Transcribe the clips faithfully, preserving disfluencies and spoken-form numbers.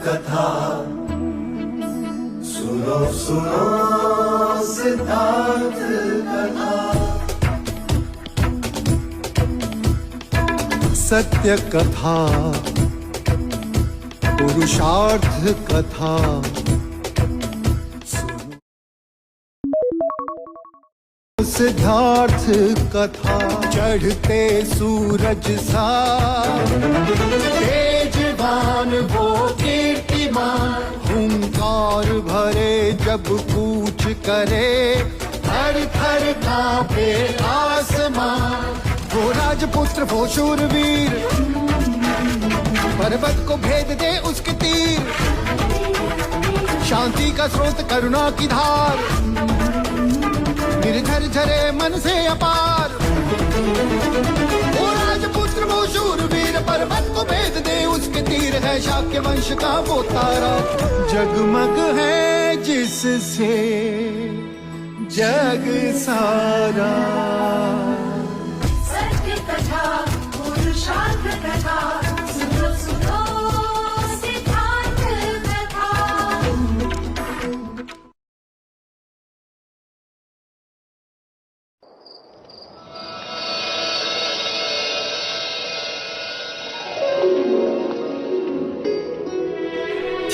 कथा सुनो सुनो सिद्धार्थ कथा। सत्य कथा पुरुषार्थ कथा। सिद्धार्थ कथा। चढ़ते सूरज सा तेजवान वो कीर्तिमान, हुंकार भरे जब कूच करे, थर थर कांपे आसमान। वो राजपुत्र वो शूरवीर, पर्वत को भेद दे उसके तीर। शांति का स्रोत करुणा की धार, निर्झर झरे मन से अपार। वो राजपुत्र वो शूरवीर, पर्वत को भेद दे उसके तीर। है शाक्य वंश का वो तारा, जगमग है जिससे जग सारा। सत्य कथा पुरुषार्थ कथा, सुनो सुनो सिद्धार्थ कथा।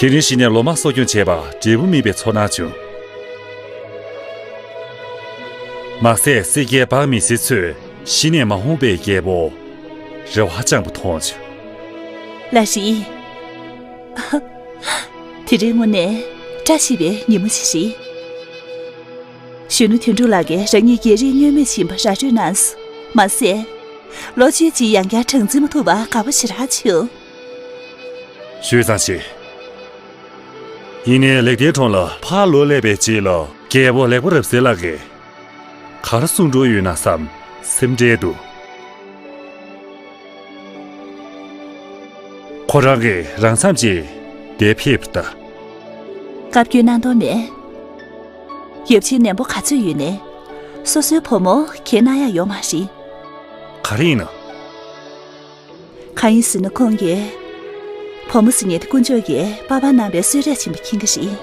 དེ་རིང་གཞི་ནས་ལོ་མ་གསོ་སྐྱོང་བྱས་པ་འབྲས་བུ་སྨིན་པའི་ཚོར་སྣང་བྱུང་། མ་ཟད་སྲིད་རྒྱལ་འབངས་མི་སེར་ཚོས་གཞི་ནས་མ་འོངས་པའི་རྒྱལ་པོར་རེ་བ་བཅངས་པ་མཐོང་བྱུང་། ལགས་རེད། དེ་རིང་དངོས་གནས་བཀྲ་ཤིས་པའི་ཉིན་མོ་ཞིག་རེད། གཞོན་ནུ་དོན་གྲུབ་ལགས་ཀྱིས་རང་ཉིད་རྒྱལ་རིགས་མངོན་མེད་ཡིན་པ་ར་སྤྲོད་གནང་སོང་། མ་ཟད། ལོ་བཅུའི་རྗེས་ཡང་བསྐྱར་གྲངས་འཛིན་མ་ཐུབ་པ་དགའ་པོ་ཞེ་དྲག་བྱུང་། ཞུས་ཙང་ཞེས། ཡིན་ནའི་ལེགས་ལྡན་གྲོང་ལ་ཕར་ལོག་སླེབས་པའི་རྗེས་ལ་རྒྱལ་པོ་ལེགས་པ་རབ་གསལ་ལགས་ཀྱིས་ག་རེ་གསུང་འགྲོ་ཡོད་ན་བསམ་སེམས་ཁྲལ་འདུག་ཁོ་རང་གིས་རང་མཚམས་ཀྱིས་འདིར་ཕེབས་པ་ད། བཀའ་བཀྱོན་གནང་དོན་མེད། ཡབ་ཆེན་ནན་པོ་ག་ཚོད་ཡོད་ནའི། སོ་སོའི་བུ་མོ་གྱེན་གནང་ཡག་ཡོད་མ་རེད། ག་རེ་ཡིན་ན། གང་ཡིན་ཟེར་ན་ཁོང་གིས། བུ་མོ་ཟེར་མཁན་དེ་དཀོན་མཆོག་གིས་པར་པར་གནང་བའི་གསོལ་རས་ཆེན་པོ་མཁྱེན་གྱི་རེད།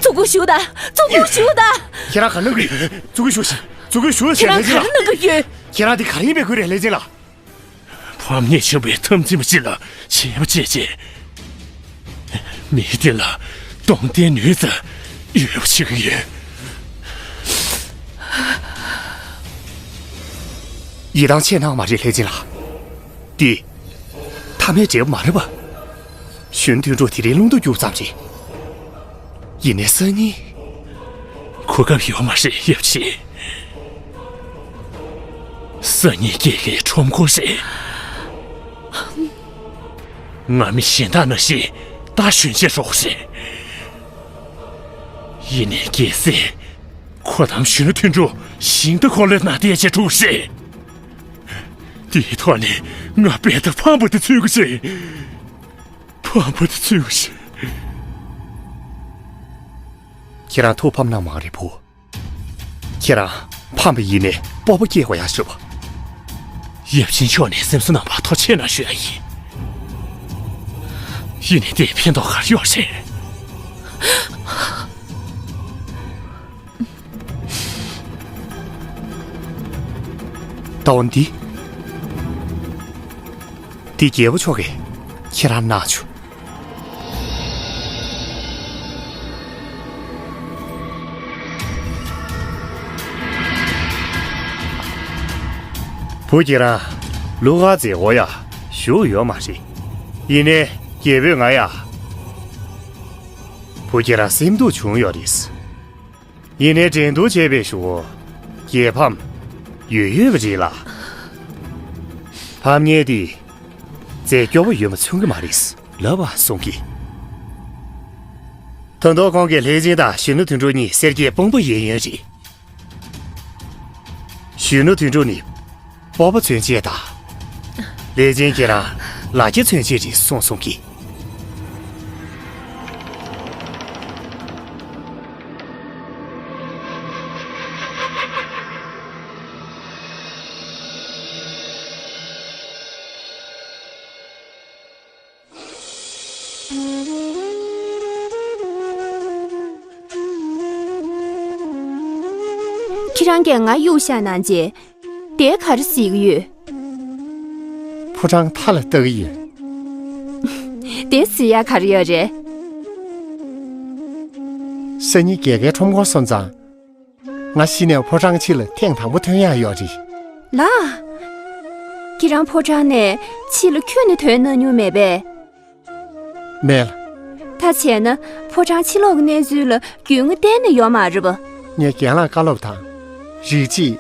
བཙོག་པ་ཞིག་ད། བཙོག་པ་ཞིག་ད། ཁྱེད་རང་ག་ལ་གི། བཙོག་པ་ཞིག་ཞིག་བཙོག་པ་ཞིག་ཞིག་ཁྱེད་རང་ག་རེ་གནང་གི་ཡོད། ཁྱེད་རང་དེ་ག་རེ་ཡིན་པའི་ཁུལ་རེད་ལྷས་སྦྱིན་ལགས། ཕམ་ཉེས་བྱུང་བའི་འཐབ་འཛིང་པ་ཅིག་ལ་ཆད་པ་བཅད་རྗེས། མི་དེ་ལ་གདོང་བསྟན་ནུས་རྩལ་ཡོད་པ་ཞིག་ཡོད། ཡིད་ཐང་ཆད་གནང་མ་རེད་ལྷས་སྦྱིན་ལགས། འདི། ཐ་མའི་འབྲས་བུ་མ་རེད་པ། གཞོན་དོན་གྲུབ་དེ་རིང་རླུང་རྟ་རྒྱུག་ཙམ་རེད། ཡིན་ནའི་སང་ཉིན། གོ་སྐབས་ཡོད་མ་རེད་ཡབ་ཆེན། སང་ཉིན་རྒྱལ་ཁའི་ཁྲོམ་སྐོར་རེད། ང་མི་གཞན་དག་ནང་བཞིན་རྟ་ཞོན་ཆས་རོགས་རེད། ཡིན་ནའི་གལ་སྲིད་ཁོ་དང་གཞོན་ནུ་དོན་གྲུབ་ཞིང་རྟ་འཁོར་ལོའི་ནང་བསྡད་བྱས་འགྲོ་གི་རེད། དེའི་ཐོག་ནས་ང་དཔེ་ལྟ་ཕམ་པ་དེ་འཚོལ་གི་རེད། ཕམ་པ་དེ་འཚོལ་གི་རེད། ཁྱེད་རང་ཐུགས་ཕམ་གནང་མ་རེད་བུ། ཁྱེད་རང་ཕམ་པ་ཡིན་ནའི་སྤོབས་པ་སྐྱེ་དགོས་ཡག་ཤོད་པ། ཡབ་ཆེན་མཆོག་ནས་སེམས་གསོ་གནང་བར་ཐུགས་རྗེ་ཆེ་གནང་ཞུ་ཡ་ཡིན། ཡིན་ནའི་དེས་ཕན་ཐོགས་ག་རེ་ཡོད་རེད། ད་འོ་འདི། འདི་རྒྱལ་པོ་མཆོག་གིས་ཁྱེད་རང་གནང་བྱུང་། བུ་ཁྱེད་རང་ལུག་ཁ་རྫི་འོ་ཡ་ཞུ་ཡོད་མ་རེད། ཡིན་ནའི་རྒྱལ་པོས་ང་ཡ། བུ་ཁྱེད་རང་སེམས་སྡུག་བྱུང་ཡོད་རེད། ཡིན་ནའི་འགྲན་བསྡུར་བྱས་པའི་གཞུག་གུ་རྒྱལ་ཕམ་ཡོད་ཡོད་པ་རེད་ལ། ཕམ་ཉེས་དེ་རྫས་སྐྱོ་བོ་ཡོད་མ་མཚོན་གི་མ་རེད་ལབ་པ་སོང་གི། ད་དུང་ཁོང་གིས་ལྷས་སྦྱིན་དང་གཞོན་ནུ་དོན་གྲུབ་གཉིས་སེར་སྐྱའི་དཔང་པོ་ཡིན་ཡོད་རེད། གཞོན་ནུ་དོན་གྲུབ་ནི་སྤོབས་པ་མཚོན་བྱེད་དང་། ལྷས་སྦྱིན་ཁྱེད་རང་ལ་རྒྱ་མཚོན་བྱེད་རེད་གསུངས་སོང་གི། ཁྱེད་རང་གིས་ང་གཡུགས་བཞག་གནང་རྗེས། དེ་ག་རེ་གཟིགས་ཀྱི་ཡོད། ཕོ་བྲང་མཐའ་ལ་ལྟ་གི་ཡོད། དེ་གཟིགས་ཡ་ག་རེ་ཡོད་རེད། སང་ཉིན་རྒྱལ་ཁའི་ཁྲོམ་སྐོར་སོང་ཙང་། ང་གཞི་ནས་ཕོ་བྲང་ཕྱི་ལ་ཐེངས་དང་པོ་ཐོན་ཡག་ཡོད་རེད། ལགས། ཁྱེད་རང་ཕོ་བྲང་ནས་ཕྱི་ལ་ཁྱོན་ནས་ཐོན་གནང་མྱོང་མེད་པས། མེད་ལ། ད་བྱས་ན་ཕོ་བྲང་ཕྱི་ལོགས་ཀྱི་གནས་ཚུལ་ལ་རྒྱུས་མངའ་གཏན་ནས་ཡོད་མ་རེད་པ། ངས་རྒན་ལགས་བཀའ་སློབ་དང་། རིགས་གཅིག་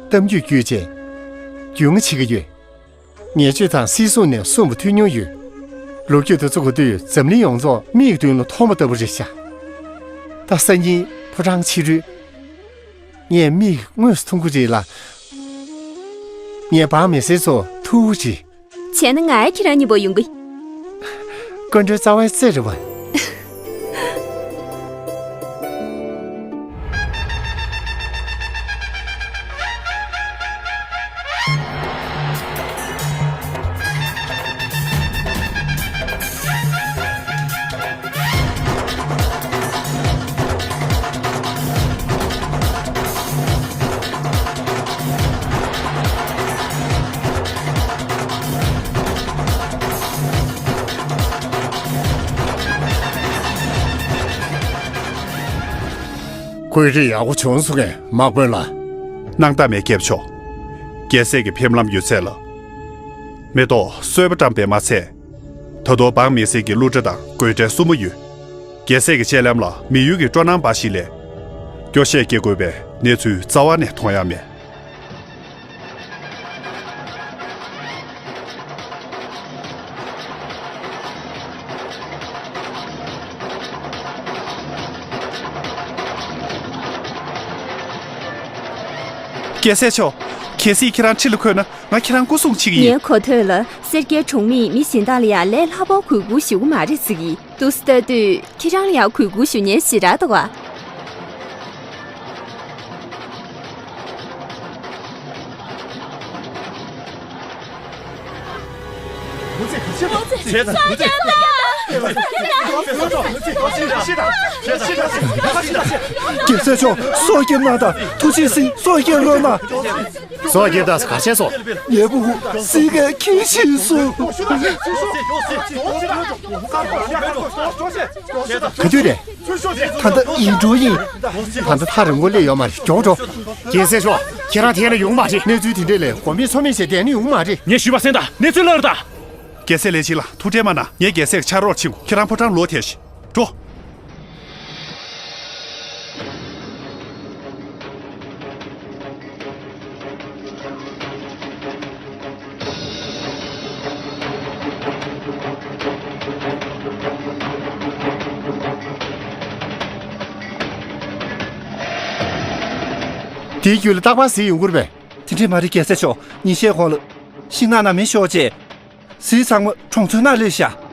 གཏམ་རྒྱུད་བརྒྱུད་བྱས། རྒྱུས་མངའ་བྱེད་ཀྱི་ཡོད། ངས་ཆོས་དང་སྲིད་ཟུར་ནས་གསུངས་པ་ཐོས་མྱོང་ཡོད། ལོ་རྒྱུས་དེ་ཚོ་གོ་དུས་འཛམ་གླིང་ཡོངས་རྫོགས་མིག་གི་མདུན་ལ་མཐོང་བ་ལྟ་བུ་རེད་ཤག་ད་སང་ཉིན་ཕོ་བྲང་ཕྱི་རུ། ངས་མིག་དངོས་སུ་མཐོང་གི་རེད་ལ། ངས་འབངས་མི་སེར་ཚོ་ཐུག་གི་རེད། བྱས་ན་ང་ཡང་ཁྱེད་རང་གཉིས་པོ་ཡོང་གི། སྐུ་མགྲོན་རྩ་བའི་རྩེ་རེད་པ། བཀོད་སྒྲིག་ཡག་པོ་བྱུང་སོང་ངས་དམག་དཔོན་ལགས། སྣང་དག་མེད་སྐྱབས་མཆོག་རྒྱལ་སྲས་ཀྱི་ཕེབས་ལམ་ཡོད་ཚད་ལ། མེ་ཏོག་གསོལ་བ་བཀྲམ་པས་མ་ཚད། ད་དུང་འབངས་མི་སེར་གྱི་གླུ་སྒྲ་དང་དགོད་སྒྲའི་སྲུ་མོ་ཡོད། རྒྱལ་སྲས་ཀྱི་སྤྱན་ལམ་ལ་མི་ཡུལ་གྱི་སྤྲོ་སྣང་འབའ་ཞིག་ལས། སྐྱོ་ཤས་སྐྱེ་དགོས་པའི་གནས་ཚུལ་རྩ་བ་ནས་མཐོང་ཡ་མེད། རྒྱལ་སྲས་མཆོག་གལ་སྲིད་ཁྱེད་རང་ཁྲི་ལ་འཁོད་ན་ང་ཁྱེད་རང་སྐུ་སྲུང་བྱེད་ཀྱི་ཡིན། ངའི་གོ་ཐོས་ལ་སེར་སྐྱའི་གྲོང་མིས་མི་གཞན་དག་ལ་ཡང་ལས་སླ་པོར་གུས་བཀུར་ཞུ་གི་མ་རེད་ཟེར་གྱི་འདུག་ལྟ་དུས་ཁྱེད་རང་ལ་ཡང་གུས་བཀུར་ཞུ་མཁན་ཞེ་དྲག་འདུག་ག་རྒྱལ་སྲས་མཆོག་སྲོག་སྐྱོབ་གནང་དང་། ཐུགས་རྗེ་གཟིགས། སྲོག་སྐྱོབ་གནང་དང་། སྲོག་སྐྱོབ་དང་གར་བྱས་སོང་། ངའི་ཕྲུ་གུ་སྲིད་ཀྱི་ཁྱི་ཤི་སོང་། ག་དུས་རེད། ད་ལྟ་ཡིན་འགྲོ་ཡིན། ད་ལྟ་ཐག་རིང་པོ་སླེབས་ཡོད་མ་རེད། མགྱོགས་འགྲོ། རྒྱལ་སྲས་མཆོག་ཁྱེད་རང་ཐད་ལ་ཡོང་མ་རེད། གནས་ཚུལ་དེ་འདྲས་ལས་གོ་མེད་ཚོར་མེད་བྱས་བསྡད་ན་ཡོང་མ་རེད། ངས་ཞུས་པ་གསན་དང་། གནས་ཚུལ་གླེང་རོགས་དང་། རྒྱལ་སྲས་ལས་བྱེད་ལ་ཐུགས་ཁྲལ་མ་གནང་། ངས་རྒྱལ་སྲས་ཀྱི་ཕྱག་རོགས་ཕྱིན། ཁྱེད་རང་ཕོ་བྲང་ལོག་ཐལ་ཞིག་འགྲོ། དེའི་རྒྱུད་ལ་རྟག་པར་གཟིགས་ཡོང་གི་རེད་པས། དེ་འདྲས་མ་རེད། རྒྱལ་སྲས་མཆོག་ཉིན་ཤས་གོང་ལ་ཤིང་ནགས་ནང་མེ་ཤོར་རྗེས། གཟིགས་ཚང་མ་གྲོང་ཚོའི་ནང་སླེབས་ཤག་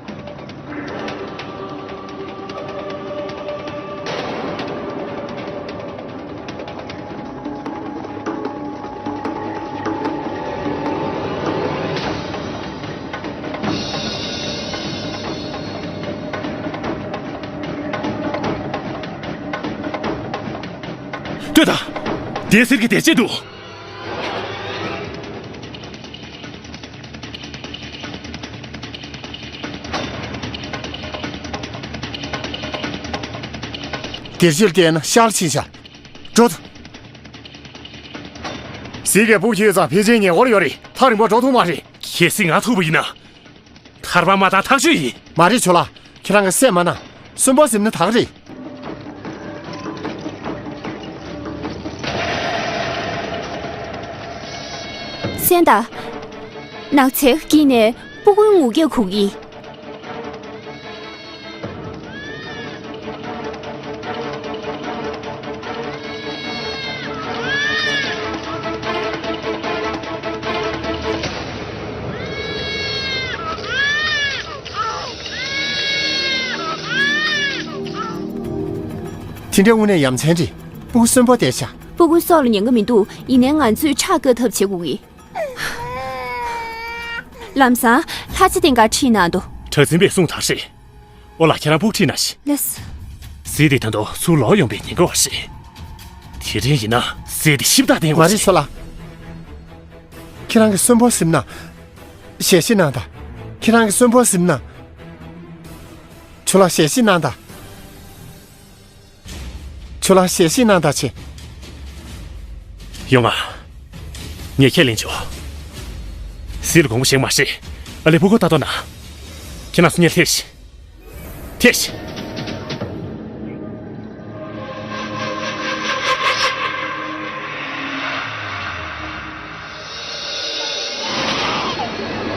ལྟོས་དང་། དེའི་གསེར་གྱི་སྡེར་ལྕེ་འདུག་སྡེར་ལྕེ་ལ་བལྟས་ན་ཤར་ཕྱིན་ཤག་འགྲོ་དང་། གཟིགས་ཀྱི་སྤུ་གུ་ཁྱེད་ཚང་ཕལ་ཆེར་ཉེ་འཁོར་ཡོད་རེད། ཐག་རིང་པོ་འགྲོ་ཐུབ་མ་རེད། གལ་སྲིད་ང་ཐུག་པ་ཡིན་ན། ཐར་པ་མ་བཏང་ཐག་ཆོད་ཡིན། མ་རེད་ཇོ་ལགས། ཁྱེད་རང་གིས་སེམས་མ་གནང་། གསོན་པོ་ཟིན་ན་ད་ག་རེད། གསན་དང་། ནགས་ཚལ་དཀྱིལ་ནས་སྤུ་གུའི་ངུ་སྐད་གོ་གི། དེ་འདྲ་དངོས་གནས་ཡ་མཚན་རེད། སྤུ་གུ་གསོན་པོ་བསྡད་ཤག་སྤུ་གུའི་སྲོག་ལ་ཉེན་ཁ་མི་འདུག་ཡིན་ནའི་ང་ཚོས་ཁྲག་བཀག་ཐབས་བྱེད་དགོས་ཀྱི། ལམ་སང་ལྷ་རྗེ་སྟེང་ཁར་ཁྲིད་གནང་དོ། གྲགས་འཛིན་པས་གསུངས་དང་ཤིག་འོ་ལགས། ཁྱེད་རང་སྤུ་གུ་ཁྲིད་གནང་ཤིག་ལགས་སོ། གཟིགས་དེ་ད་དུང་ཚུར་ལོག་ཡོང་པའི་ཉེན་ཁ་བ་ཞིག་དེ་རིང་ཡིན་ན་ རེད་དེ་ཞིབ་ཏག་བསྟན་དགོས་མ་རེད་ཤག་ཚོ་ལགས། ཁྱེད་རང་གི་གསོན་པོ་ཟིན་ན། ཞལ་བཞེས་གནང་དང་། ཁྱེད་རང་གི་གསོན་པོ་ཟིན་ན། ཚོ་ལགས་ཞལ་བཞེས་གནང་དང་། ཚོ་ལགས་ཞལ་བཞེས་གནང་དང་ཆེ། ཡོང་ང་། ངས་ཁས་ལེན་ཆོག་གཟིགས་ལ་དགོངས་པ་བཞེས་མ་ཤེས། ཨ་ལེ་ཕྲུ་གུ་ལྟ་རྟོག་གནང་། ཁྱེད་རང་ཚོ་ངས་ལྷེར་ཤི། ཐེ་ཤི།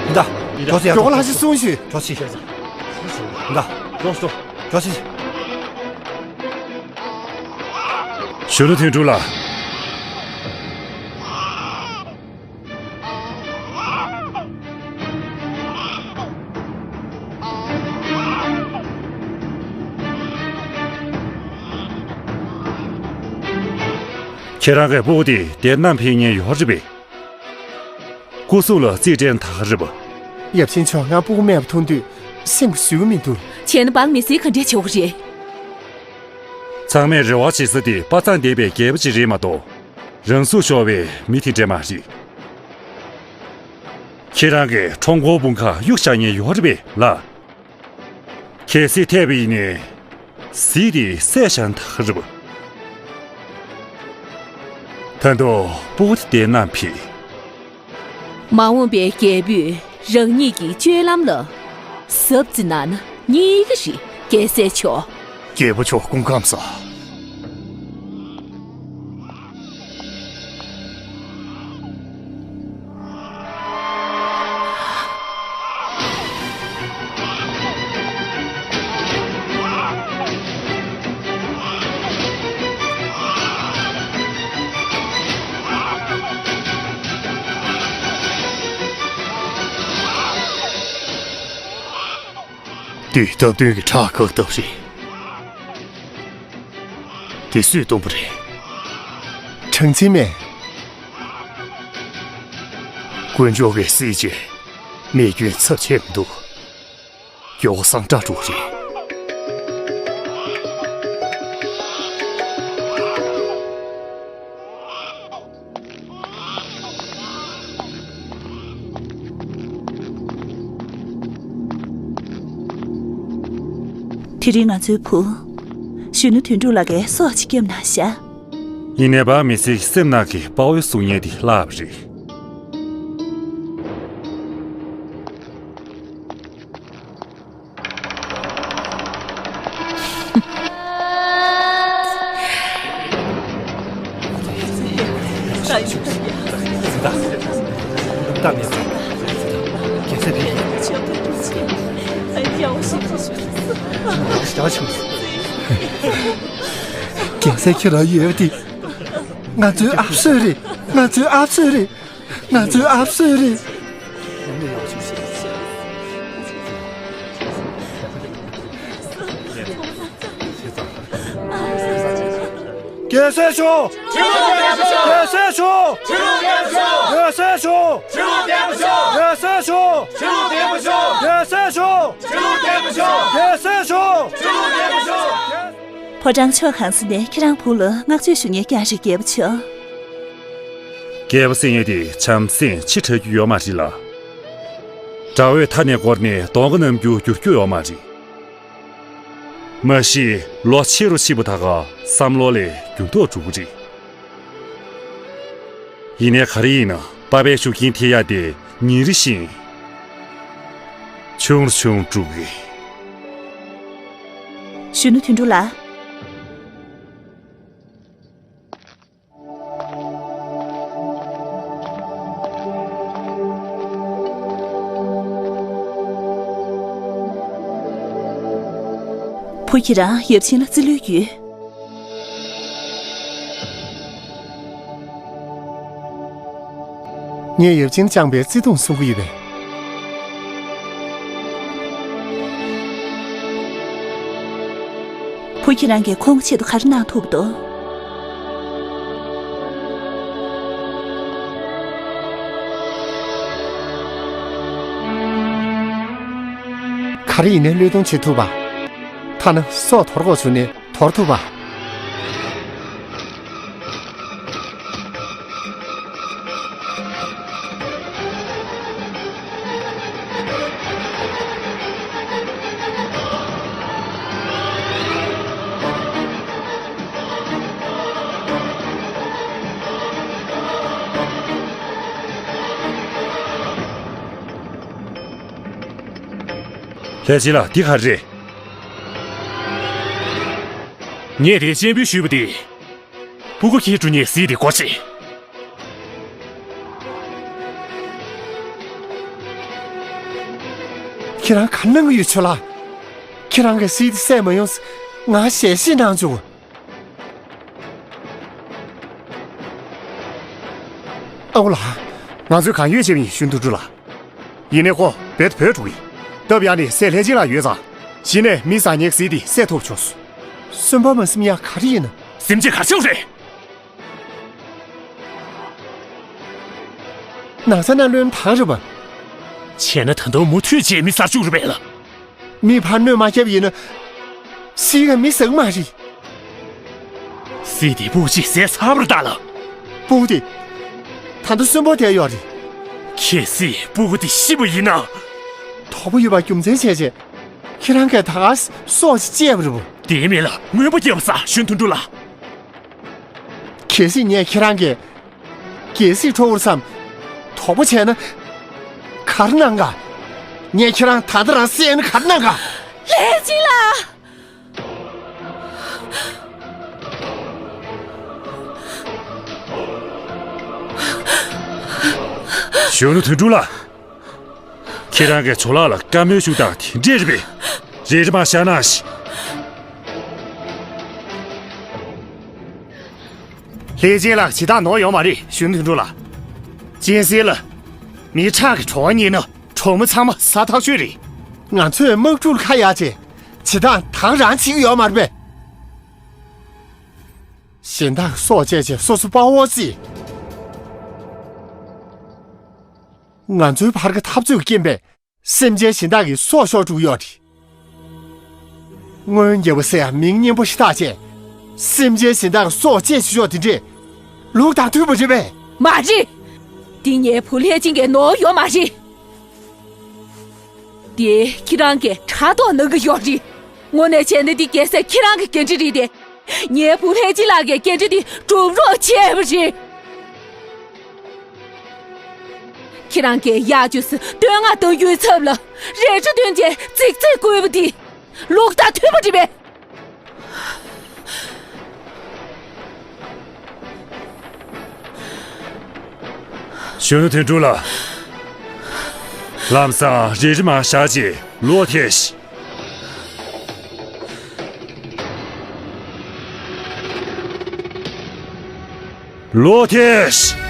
འདི། འགྲོ་ཤི། མགྱོགས་པོ་ལྷ་ཞིག་གསུངས་ཤིག་འགྲོ་ཤི། འདི། འགྲོ་ཤི། འགྲོ་ཤི། གཞོན་ནུ་དོན་གྲུབ་ལགས། ཁྱེད་རང་གི་སྤུ་གུ་དེ་དེར་ནམ་ཕེབས་མཁན་ཡོད་རེད་པས། སྐུ་སྲུང་ལ་རྩིས་སྤྲད་ན་ད་ག་རེད་པ། ཡབ་ཆེན་མཆོག་ང་སྤུ་གུ་རྨས་པ་མཐོང་དུས་སེམས་ཀྱི་བཟོད་ཀྱི་མི་འདུག་བྱས་ན་འབངས་མི་སེར་ག་འདྲས་བྱེད་དགོས་རེད། ཚང་མས་རེ་བ་བྱེད་ས་དེ་དཔའ་མཛངས་ལྡན་པའི་རྒྱལ་པོ་ཅིག་རེད་མ་གཏོགས། རང་ཚུགས་ཤོར་བའི་མི་དེ་འདྲ་མ་རེད། ཁྱེད་རང་གིས་ཁྲོམ་སྐོར་དཔུང་ཁག་གཡུག་བཞག་མཁན་ཡོད་རེད་པས་ལགས། གལ་སྲིད་ཐེབས་པ་ཡིན་ནའི། གཟིག་དེ་བསད་བཞག་ན་ད་ག་རེད་པ། ད་དུང་སྤུ་གུ་དེ་དེར་ནམ་ཕེབས། མ་འོངས་པའི་རྒྱལ་པོས་རང་ཉིད་ཀྱི་སྤྱོད་ལམ་ལ་གཟབ་རྩིས་གནང་ན་ཉེས་ཀྱི་རེད། རྒྱལ་སྲས་མཆོག་རྒྱལ་པོ་མཆོག་སྐུ་ཁམས་བཟང་། དུས་སྟབས་བསྟུན་གྱི་ཁྲག་འགག་སྟབས་རེད། དེ་སུས་བཏོན་པ་རེད། གྲངས་འཛིན་མེད། དཀོན་མཆོག་གིས་གཟིགས་བྱས། རྨས་སྐྱོན་ཚབས་ཆེ་མི་འདུག་མགྱོགས་པོ་སངས་དྲག་འགྲོ་གི་རེད། དེ་རིང་ང་ཚོའི་བུ། གཞོན་ནུ་དོན་གྲུབ་ལགས་ཀྱིས་སྲོག་ཅིག་བསྐྱབས་གནང་ཤག་ཡིན་ནའི་འབངས་མི་སེར་གྱི་སེམས་ནང་གི་དཔའ་བོའི་གཟུགས་བརྙན་དེ་བརླག་པ་རེད། རྒྱལ་སྲས་ཁྱེད་རང་ཡོད་དེ། ང་ཚོའི་ཨབ་སོས་རེད། ང་ཚོའི་ཨབ་སོས་རེད། ང་ཚོའི་ཨབ་སོས་རེད། རྒྱལ་སྲས་མཆོག་རྒྱལ་སྲས་མཆོག་རྒྱལ་སྲས་མཆོག་རྒྱལ་སྲས་མཆོག་རྒྱལ་སྲས་མཆོག་རྒྱལ་སྲས་མཆོག་རྒྱལ་སྲས་མཆོག་རྒྱལ་སྲས་མཆོག་རྒྱལ་སྲས་མཆོག་ཕོ་བྲང་ཕྱོགས་གང་ས་ནས་ཁྱེད་རང་བུ་ལ་བསྔགས་བརྗོད་ཞུ་མཁན་རྐྱང་རེད། རྒྱལ་པོ་མཆོག་རྒྱལ་པོ་ཟེར་མཁན་དེ་བྱམས་སེམས་ཆེ་དྲགས་རྒྱུ་ཡོད་མ་རེད་ལ། དགྲ་བོས་མཐའ་ནས་བསྐོར་ནས་གདོང་ཁ་གནམ་རྒྱུད་འགྱུར་རྒྱུ་ཡོད་མ་རེད། མ་གཞི་ལོ་ཆེ་རུ་ཕྱིན་པ་ད་ག་བསམ་བློ་ལས་འགྱུར་ལྡོག་འགྲོ་གི་རེད། ཡིན་ནའི་ག་རེ་ཡིན་ན་པ་ཕའི་ཤུགས་རྐྱེན་ཐེབས་ཡ་དེ་ཉིན་རེ་བཞིན་ཆུང་རུ་ཆུང་རུ་འགྲོ་གི་རེད། གཞོན་ནུ་དོན་གྲུབ་ལགས། བུ་ཁྱེད་རང་ཡབ་ཆེན་ལ་རྩིས་ལོས་ཡོད། ངས་ཡབ་ཆེན་བཅངས་པའི་བརྩེ་དུང་སྲུང་གི་ཡོད་པས། བུ་ཁྱེད་རང་གིས་ཁོང་ཆེད་དུ་ག་རེ་གནང་ཐུབ་འདུག་ག་རེ་ཡིན་ནའི་བློས་གཏོང་བྱེད་ཐུབ་པ། ཐ་ན་སྲོག་དོར་དགོས་བྱུང་ནའི་དོར་ཐུབ་པ། ལས་བྱེད་ལགས། འདི་ག་རེད། ངས་དེ་སྤྱན་འབུལ་ཞུས་པ་དེ། སྤུ་གུ་ཁྱེད་འགྲོ་ཉེས་སྲིད་དེ་སྒོ་ཕྱེ། ཁྱེད་རང་ག་གནང་གི་ཡོད་ཆོས་ལགས། ཁྱེད་རང་གིས་སྲིད་དེ་བསད་མ་ཡོང་ང་ཞལ་བཞེས་གནང་བྱུང་། ཨ་ཁུ་ལགས། ང་ཚོས་གང་ཡོད་བྱས་པ་ཡིན། གཞོན་དུ་འགྲོ་ལགས། ཡིན་ནའི་ཁོ་རྦད་དེ་བུད་འགྲོ་གི་ཡིན། སྟབས་ཡག་ནས་སྲས་ལྷས་སྦྱིན་ལགས་ཡོད་ཙང་། གཞི་ནས་མི་བཟང་ངན་གྱི་སྲིད་དེ་བསད་ཐུབ་བྱུང་སོང་། གསོན་པོ་མ་སེམས་ཡག་ག་རེ་ཡིན་ན། སེམས་ཅན་ག་ཆེའུ་རེད། ནང་ས་ན་བློན་ཐང་རེད་པ། བྱས་ན་ད་དུང་མུ་མཐུད་བྱས་མི་ཟ་བཅུག་རེད་པས་ལགས། མི་ཕར་གནོད་མ་བསྐྱལ་བ་ཡིན་ན། སྲིད་ཀ་མི་ཟག་མ་རེད། སྲིད་དེ་སྤུ་གུ་གཅིག་བསད་ཚར་བར་བལྟ་ལ། སྤུ་གུ་དེ། ད་ལྟ་གསོན་པོ་བསྡད་ཡོད་རེད། གལ་སྲིད་སྤུ་གུ་དེ་ཤི་བ་ཡིན་ན། དོགས་པ་ཡོད་པ་རྒྱུ་མཚན་བྱས་བྱས། ཁྱེད་རང་གིས་ད་ག་སྲོག་ཅིག་བཅད་པ་རེད་པ། དེ་མིན་ལ་རྔོན་པ་བརྒྱབ་ས་གཞོན་དོན་གྲུབ་ལགས། གལ་སྲིད་ངས་ཁྱེད་རང་གི། གལ་སྲིད་ཁྲོ་བོར་བསམ། དོགས་པ་བྱས་ན། ག་རེ་གནང་ག་ངས་ཁྱེད་རང་ད་ལྟ་རང་བསད་ན་ག་རེ་གནང་ག་ལྷས་སྦྱིན་ལགས། གཞོན་ནུ་དོན་གྲུབ་ལགས། ཁྱེད་རང་གིས་ཇོ་ལགས་ལ་བཀའ་མོལ་ཞུ་སྟངས་དེ་འདྲས་རེད་པས། རེ་རེ་མ་བཞག་ན་ཞིག་ལྷས་སྦྱིན་ལགས་བྱེད་སྟངས་ནོར་ཡོད་མ་རེད། གཞོན་ནུ་དོན་གྲུབ་ལགས། གཅན་གཟན་ལ་མི་ཁྲག་གི་བྲོ་བ་རྙེད་ན་གྲོགས་མོ་ཚང་མ་ཟ་ཐག་ཆོད་རེད། ང་ཚོས་དམག་འཁྲུག་ཁ་ཡར་བྱས། བྱེད་སྟངས་དེ་ག་རང་བྱེད་ཀྱི་ཡོད་མ་རེད་པས། གཞན་དག་གི་སྲོག་བཅད་བྱས་སོ་སོ་དཔའ་བོ་བརྩི། ང་ཚོའི་བར་གྱི་འཐབ་རྩོད་ཀྱི་རྐྱེན་པས་སེམས་ཅན་གཞན་དག་གི་སྲོག་ཤོར་འགྲོ་གི་ཡོད་རེད། སྔོན་རྒྱལ་པོ་ཟེར་ཡག་མིང་སྙན་པོ་ཞིག་བཏགས་བྱས། སེམས་ཅན་གཞན་དག་གི་སྲོག་བཅད་བཞག་ཡོད་དེ་འདྲས། ལུགས་དང་མཐུན་པ་རེད་པས། མ་རེད། འདི་ངའི་བུ་ལྷས་སྦྱིན་གྱིས་ནོར་ཡོད་མ་རེད། དེ་ཁྱེད་རང་གིས་ཕྲག་དོག་གནང་གི་ཡོད་རེད། དངོས་གནས་བྱས་ན་འདི་རྒྱལ་སྲས་ཁྱེད་རང་གི་འགན་འཁྲི་རེད་དེ། ངའི་བུ་ལྷས་སྦྱིན་ལགས་ཀྱི་འགན་འཁྲི་འདི་སྒྲུབ་རོགས་བྱས་པ་རེད། ཁྱེད་རང་གིས་གཡག་ཅུང་ཟད་བསྟོད་བསྔགས་གཏོང་རྒྱུའི་ཚབ་ལ་རལ་གྲི་འདོན་བྱས་རྫིག་རྫིག་བཀོལ་བ་འདི་ལུགས་དང་མཐུན་པ་རེད་པས། གཞོན་ནུ་དོན་གྲུབ་ལགས། ལམ་སང་རེ་རེ་མར་བཞག་བྱས་ལོག་ཐལ་ཤིག་ལོག་ཐལ་ཤིག་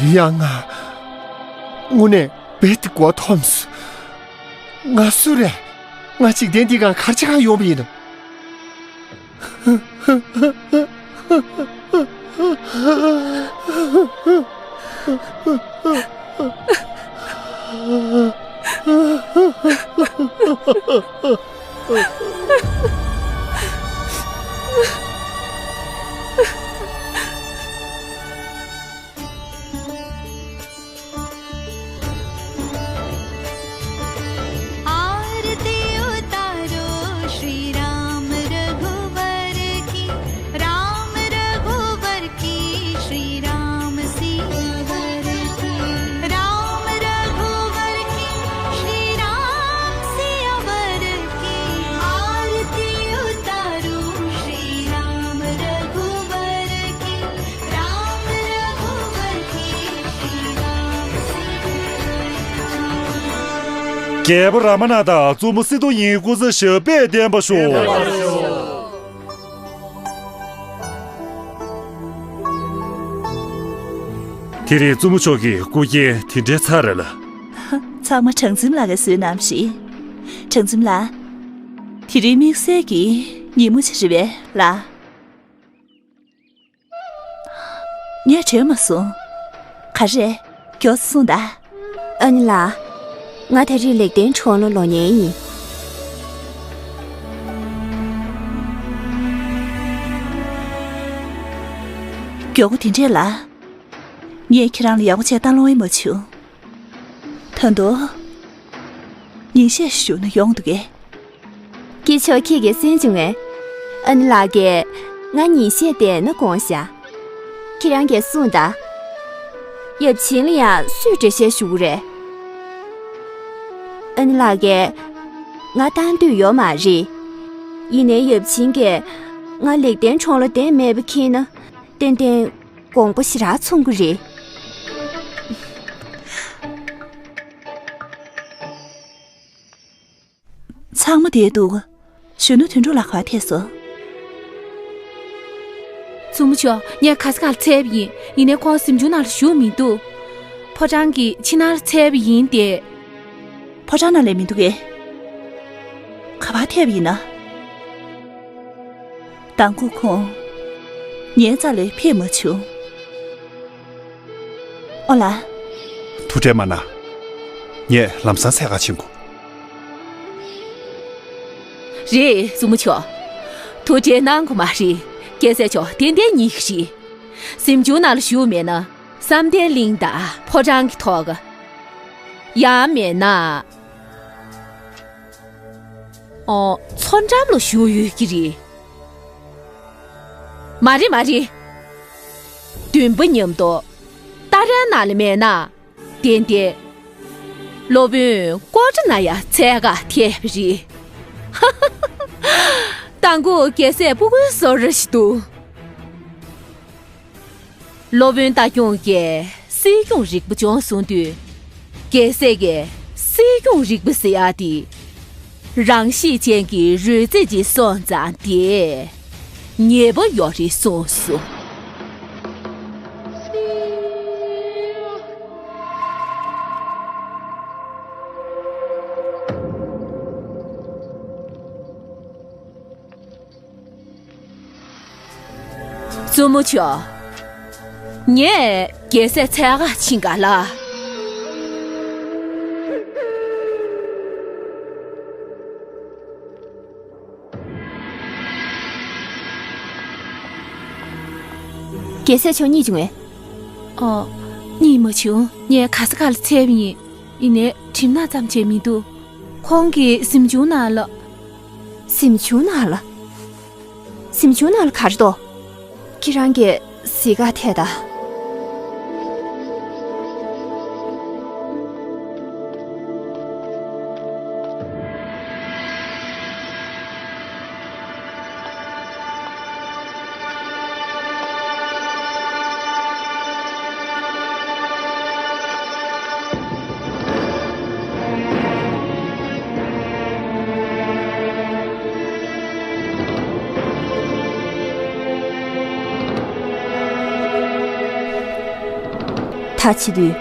ཡང་ང་དངོས་གནས་རྦད་དེ་མགོ་འཐོམས་སོང་། ང་སུ་རེད། ང་འཇིག་རྟེན་འདི་སྒང་ག་རེ་བྱེད་ག་ཡོང་བ་ཡིན་ནམ། आरती उतारो श्री राम रघुवर की, राम रघुवर की, श्री राम सियावर की, राम रघुवर की, श्री राम सियावर की। आरती उतारो श्री राम रघुवर की, राम रघुवर की, श्री राम सियावर की। རྒྱལ་པོ་ར་མ་ན་དང་བཙུན་མོ་སི་ཏུ་ཡིན་སྐུ་ཚེ་ཞབས་པད་བརྟན་པར་ཤོག། དེ་རིང་བཙུན་མོ་མཆོག་གི་སྐུ་རྐྱེན་དེ་འདྲའི་ཚར་རེད་ལ། ཚང་མ་གྲངས་འཛིན་ལགས་ཀྱིས་བཟོས་གནང་བ་རེད། གྲངས་འཛིན་ལགས། དེ་རིང་དམིགས་བསལ་གྱི་ཉིན་མོ་ཅིག་རེད་པས་ལགས། ངས་དྲན་མ་སོང་། ག་རེ། མགྱོགས་སེ་གསུངས་དང་། ཨ་ནེ་ལགས། ང་ད་རེས་ལེགས་ལྡན་གྲོང་ལ་ལོག་ཉན་ཡིན། མགྱོགས་པོ་དེ་འདྲས་ལ། ངས་ཁྱེད་རང་ལ་ཡག་པོ་བྱས་བལྟ་སློང་ཡང་མ་བྱུང་། ད་དུང་ཉིན་ཤས་བཞུགས་ན་ཡོང་འདུག་གས། སྐྱེས་མཆོག་ཁྱེད་ཀྱིས་གསན་བྱུང་ངས། ཨ་ནེ་ལགས་ཀྱིས་ང་ཉིན་ཤས་བསྡད་ན་དགོངས་བཞག། ཁྱེད་རང་གིས་གསུངས་དང་། ཡབ་ཆེན་ལ་ཡང་སུས་འགྲེལ་བཤད་ཞུ་གི་རེད། ཨ་ནེ་ལགས་ཀྱིས་ང་བཏང་འདོད་ཡོད་མ་རེད། ཡིན་ནའི་ཡབ་ཆེན་གྱིས་ང་ལེགས་ལྡན་གྲོང་ལ་བསྡད་མེད་པ་མཁྱེན་ན། ཏན་ཏན་དགོངས་པ་ཞེ་དྲག་ཚོམ་གྱི་རེད། ཚང་མ་བསྡད་འདུག། གཞོན་ནུ་དོན་གྲུབ་ལགས་ག་པར་ཐད་སོང་། བཙུན་མོ་མཆོག། ངས་ག་ས་ག་ལ་འཚོལ་བ་ཡིན། ཡིན་ནའི་ཁོང་གཟིམ་ཆུང་ནང་ལ་བཞུགས་མི་འདུག། ཕོ་བྲང་གི་ཕྱི་ནང་ལ་འཚོལ་བ་ཡིན་ཏེ། ཕོ་བྲང་ནང་ལ་མི་འདུག་གས། ག་པར་ཐད་པ་ཡིན་ན། དང་པོ་ཁོང་ངའི་རྩ་ལ་ཕེབས་མ་བྱུང་། ཨོ་ལགས། ཐུགས་ཁྲལ་མ་གནང་། ངས་ལམ་སང་འཚོལ་ག་ཕྱིན་དགོས། རེད། བཙུན་མོ་མཆོག། ཐུགས་ཁྲལ་གནང་དགོས་མ་རེད། རྒྱལ་སྲས་མཆོག་ཏན་ཏན་རྙེད་ཀྱི་རེད། གཟིམ་ཆུང་ནང་ལ་བཞུགས་མེད་ན་བསམ་གཏན་གླིང་དང་ཕོ་བྲང་གི་ཐོག། ཡང་མེད་ན། ཨོ། མཚོ་འགྲམ་ལ་བཞུགས་ཡོད་ཀྱི་རེད། མ་རེད་མ་རེད། འདུན་པ་མཉམ་དུ་ཏཱ་རའི་ནང་ལ་མེད་ན། ཏན་ཏན་སློབ་དཔོན་ཀོ་ཏྲ་ན་ཡང་འཚོལ་ག་ཐད་པ་རེད། ཧ་ཧ་ཧ། དང་པོ་རྒྱལ་སྲས་སྤུ་གུའི་བཟོ་འདྲ་ཞིག་འདུག། སློབ་དཔོན་རྟ་སྐྱོང་གིས་སྲིད་སྐྱོང་རིག་པ་སྦྱོང་གསུངས་དུས། རྒྱལ་སྲས་ཀྱིས་སྲིད་སྐྱོང་རིག་པ་ཟེར་ཡག་དེ་རང་གཤིས་ཅན་གྱི་རོལ་རྩེད་ཅིག་སོང་ཙང་དེ་ཉེས་པ་ཡོད་རེད་གསུངས་སོང་། བཙུན་མོ་མཆོག། ངས་རྒྱལ་སྲས་འཚོལ་ག་ཕྱིན་ག་ལ། རྒྱལ་སྲས་མཆོག་རྙེད་བྱུང་ངས། ཨོ། རྙེད་མ་བྱུང་། ངས་ག་ས་ག་ལ་འཚོལ་བ་ཡིན། ཡིན་ནའི་གྲིབ་ནག་ཙམ་བྱས་མི་འདུག། ཁོང་གི་གཟིམ་ཆུང་ནང་ལ། གཟིམ་ཆུང་ནང་ལ། གཟིམ་ཆུང་ནང་ལ་ག་རེ་འདུག། ཁྱེད་རང་གིས་གཟིགས་ག་ཐད་དང་། ད་བྱེད་དུས།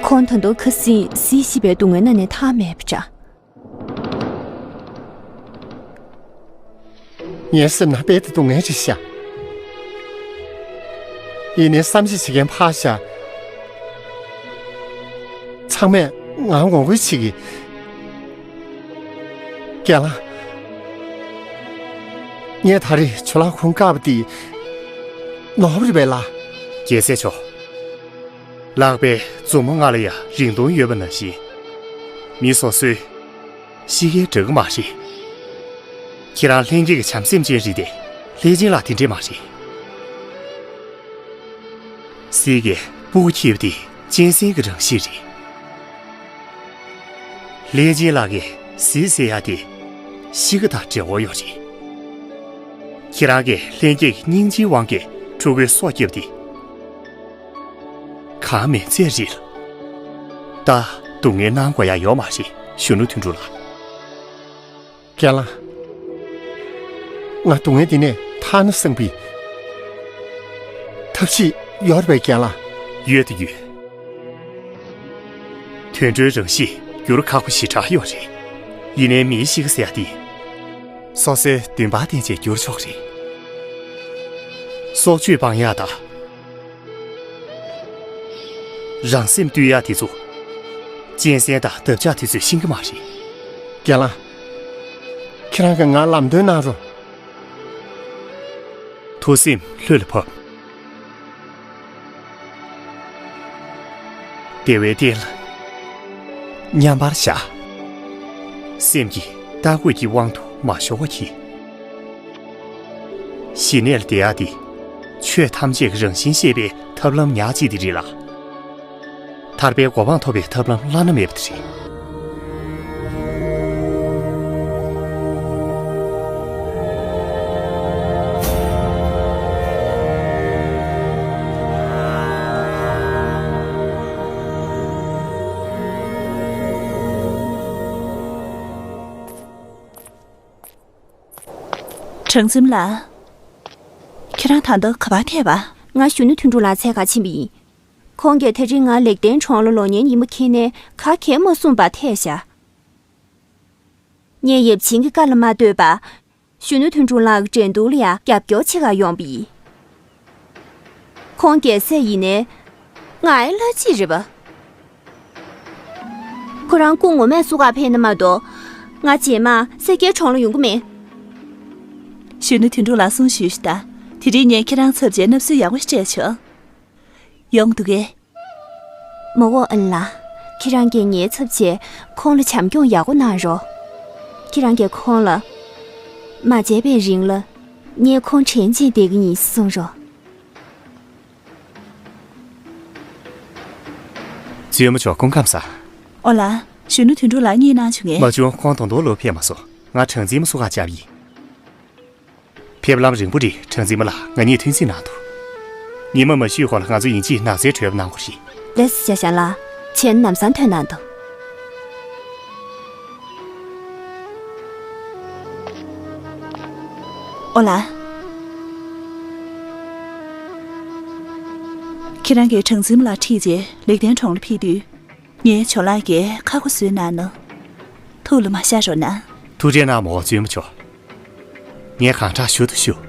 ཁོང་ད་དུང་ཁ་སང་སྲིད་ཞི་བའི་སྡུག་བསྔལ་ན་ནས་ཐར་མེད་པ་འདྲ། ངའི་སེམས་ན་དཔེ་དེ་སྡུག་བསྔལ་ཅིག་ཤར། ཡིན་ནའི་བསམ་གཞིག་བྱེད་མཁན་ཕར་བཞག། ཚང་མས་ང་ངོ་རྒོལ་བྱེད་ཀྱི། རྒན་ལགས། ངས་ད་རེས་ཇོ་ལགས་ཁོང་བཀག་པ་དེ་ནོར་བ་རེད་པས་ལགས། རྒྱལ་སྲས་མཆོག། ལག་པའི་མཛུབ་མོ་ལྔ་ལ་ཡང་རིང་ཐུང་ཡོད་པ་ནང་བཞིན། མི་སོ་སོའི་གཤིས་ཀའི་འདྲ་གི་མ་རེད། ཁྱེད་རང་ལྷན་སྐྱེས་ཀྱི་བྱམས་སེམས་ཅན་རེད་དེ། ལྷས་སྦྱིན་ལགས་དེ་འདྲས་མ་རེད། གཟིག་གི་སྤུ་གུ་འཁྱེར་བ་དེ་གཅན་གཟན་གྱི་རང་གཤིས་རེད། ལྷས་སྦྱིན་ལགས་ཀྱིས་གཟིག་ཟེར་ཡ་དེ་གཤིས་ཀ་དང་འབྲེལ་བ་ཡོད་རེད། ཁྱེད་རང་གིས་ལྷན་སྐྱེས་ཀྱི་སྙིང་རྗེའི་དབང་གིས་ཕྲུ་གུའི་སྲོག་བསྐྱབས་ཏེ། གང་མིན་ཚད་རེད། ད་སྡུག་བསྔལ་གནང་དགོས་ཡ་ཡོད་མ་རེད། གཞོན་ནུ་དོན་གྲུབ་ལགས། རྒན་ལགས། ང་སྡུག་བསྔལ་འདི་ནས་ཐར་ན་བསམ་པའི་ཐབས་ཤེས་ཡོད་རེད་པས་རྒན་ལགས། ཡོད་དང་ཡོད། དུད་འགྲོའི་རང་གཤིས་འགྱུར་ཁག་པོ་ཞེ་དྲག་ཡོད་རེད། ཡིན་ནའི་མིའི་གཤིས་ཀ་ཟེར་ཡ་དེ། སོ་སོའི་འདུན་པ་བརྟེན་བྱས་འགྱུར་ཆོག་རེད། སྲོག་གཅོད་སྤང་ཡ་དང་། རང་སེམས་བཏུལ་ཡ་དེ་ཚོ། གཅན་གཟན་དང་འདབ་ཆགས་དེ་ཚོས་ཤེས་ཀྱི་མ་རེད། རྒན་ལགས། ཁྱེད་རང་གིས་ང་ལམ་སྟོན་གནང་རོགས། ཐུགས་སེམས་ལྷོད་ལ་ཕབ། བདེ་བའི་སྟན་ལ་མཉམ་པར་བཞག། སེམས་ཀྱི་ལྟ་སྐུལ་གྱི་དབང་དུ་མ་ཤོར་བ་གྱིས། ཞི་གནས་ལ་བསྡད་ཡག་འདི། ཆོས་ཐམས་ཅད་ཀྱི་རང་བཞིན་ཤེས་པའི་ཐབས་ལམ་ཉག་གཅིག་དེ་རེད་ལ། ཐར་པའི་གོ་འཕང་ཐོབ་པའི་ཐབས་ལམ་བླ་ན་མེད་པ་དེ་རེད། གྲངས་འཛིན་ལགས། ཁྱེད་རང་ད་ལྟ་ག་པར་ཐད་པ། ང་གཞོན་ནུ་དོན་གྲུབ་ལགས་འཚོལ་ག་ཕྱིན་པ་ཡིན། ཁོང་གིས་དེ་རིང་ང་ལེགས་ལྡན་གྲོང་ལ་ལོག་མཁན་ཡིན་པ་མཁྱེན་ནས་ག་གེ་མ་གསུངས་པར་ཐད་བཞག། ངས་ཡབ་ཆེན་གྱི་བཀའ་ལ་མ་ལྟོས་པར། གཞོན་ནུ་དོན་གྲུབ་ལགས་ཀྱི་འགྲན་བསྡུར་ལ་ཡང་རྒྱབ་སྐྱོར་བྱེད་ག་ཡོང་པ་ཡིན། ཁོང་རྒྱལ་སྲས་ཡིན་ནའི། ང་ཨའི་ལྷ་གཅིག་རེད་པ། ཁོ་རང་སྐུ་ངོ་མས་བསུ་ག་ཕེབས་ན་མ་གཏོགས། ང་རྗེས་མ་སེར་སྐྱའི་གྲོང་ལ་ཡོང་གི་མེད། གཞོན་ནུ་དོན་གྲུབ་ལགས་གསུང་ཞུས་ཤིག་དང་། དེ་རིང་ངས་ཁྱེད་རང་ཚབ་བྱས་མནབ་སྲོལ་ཡག་པོ་ཞིག་སྤྲད་ཆོག། ཡོང་འདུག་གས། མ་འོ་ཨ་ལ། ཁྱེད་རང་གིས་ངའི་ཚབ་བྱས་ཁོང་ལ་བྱམས་སྐྱོང་ཡག་པོ་གནང་རོགས། ཁྱེད་རང་གིས་ཁོང་ལ། མ་བརྗེད་པའི་རིང་ལ། ངས་ཁོང་དྲན་བྱས་བསྡད་ཀྱི་ཡིན་གསུང་རོགས། བཙུན་མོ་མཆོག་སྐུ་ཁམས་བཟང་། ཨོ་ལ། གཞོན་ནུ་དོན་གྲུབ་ལགས་གཉིད་གནང་བྱུང་ངས། མ་བྱུང་། ཁོང་ད་དུང་ལོག་ཕེབས་མ་སོང་། ང་གྲངས་འཛིན་མ་བསུ་ག་བཅར་ཡིན། ཕེབས་ལམ་རིང་པོ་རེད། གྲངས་འཛིན་མ་ལགས་ང་གཉིས་ཐུགས་འཛིན་གནང་འདུག། ཉི་མ་མ་ཤི་གོང་ལ་ང་ཚོ་ཡིན་གཅིག་ནགས་ཚལ་བགྲོད་པ་གནང་དགོས་རེད། ལགས་སོ་ཤ་ཤ་ལགས། བྱས་ན་ལམ་སང་ཐོན་གནང་དང་། ཨོ་ལ། ཁྱེད་རང་གིས་གྲངས་འཛིན་མ་ལགས་ཁྲིད་རྗེས་ལེགས་ལྡན་གྲོང་ལ་ཕེབས་དུས། ངའི་ཇོ་ལགས་ཀྱིས་ཁ་སྒོ་བཟོས་གནང་ནོ། ཐུགས་ལ་མ་བཞག་རོགས་གནང་། ཐུགས་རྗེ་གནང་མོ་བཙུན་མོ་མཆོག། ངས་གང་དྲག་ཞུ་དང་ཞུ།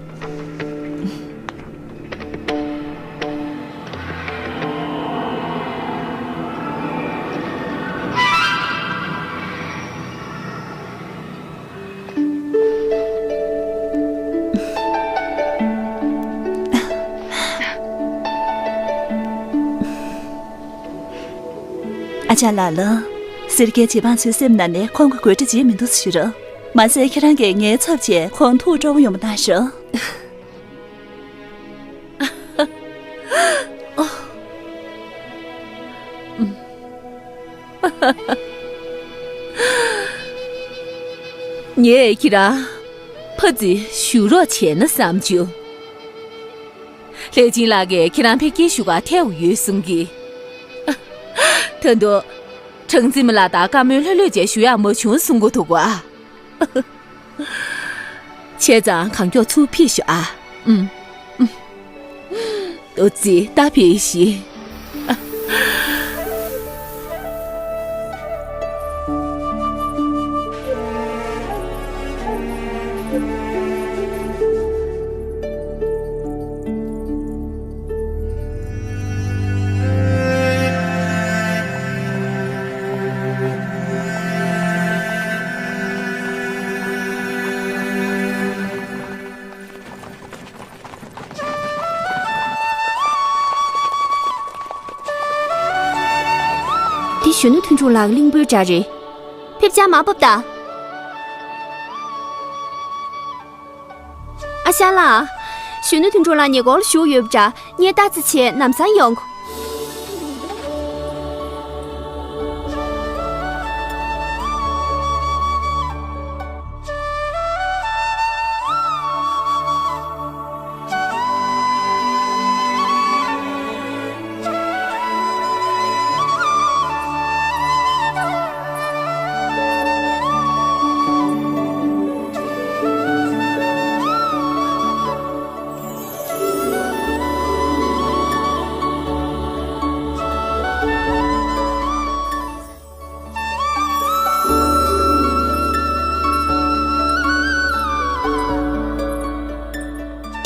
ཨ་ཅག་ལགས་ལ། སེར་སྐྱའི་བྱེད་པ་ཚོའི་སེམས་ནང་ནས་ཁོང་གི་དགོད་བྲ་བརྗེད་མི་འདུག་ཟེར་ཞུ་རོགས། མ་ཟད་ཁྱེད་རང་གིས་ངའི་ཚབ་བྱས་ཁོང་ཐུགས་སྤྲོ་བོ་ཡོང་བ་གནང་ཤོག། ངས་ཁྱེད་རང་ཕ་ཙི་བཞུགས་རོགས་བྱས་ན་བསམ་བྱུང་། ལྷས་སྦྱིན་ལགས་ཀྱིས་ཁྱེད་རང་ཕལ་སྐད་ཞུ་གར་ཐད་འོ་ཡོད་གསུང་གི། ད་དུང་། གྲངས་འཛིན་མ་ལགས་དང་བཀའ་མོལ་ལྷོད་ལྷོད་བྱས་ཞུ་ཡག་མ་བྱུང་གསུང་གི་འདུག་ག། བྱས་ཙང་གང་མགྱོགས་ཚུར་ཕེབས་ཤོག་ཨ། ཨུམ། ཨུམ། ཏོ་ཙི་ད་ཕེབས་ཤིག། གཞོན་ནུ་དོན་གྲུབ་ལགས་གླིང་བུའི་སྒྲ་རེད། ཕེབས་ཅག་མར་བབས་དང་། ཨ་ཞང་ལགས། གཞོན་ནུ་དོན་གྲུབ་ལགས་ཉེ་འཁོར་ལ་བཞུགས་ཡོད་པ་འདྲ། ངས་ལྟ་རྩིས་བྱས་ལམ་སང་ཡོང་།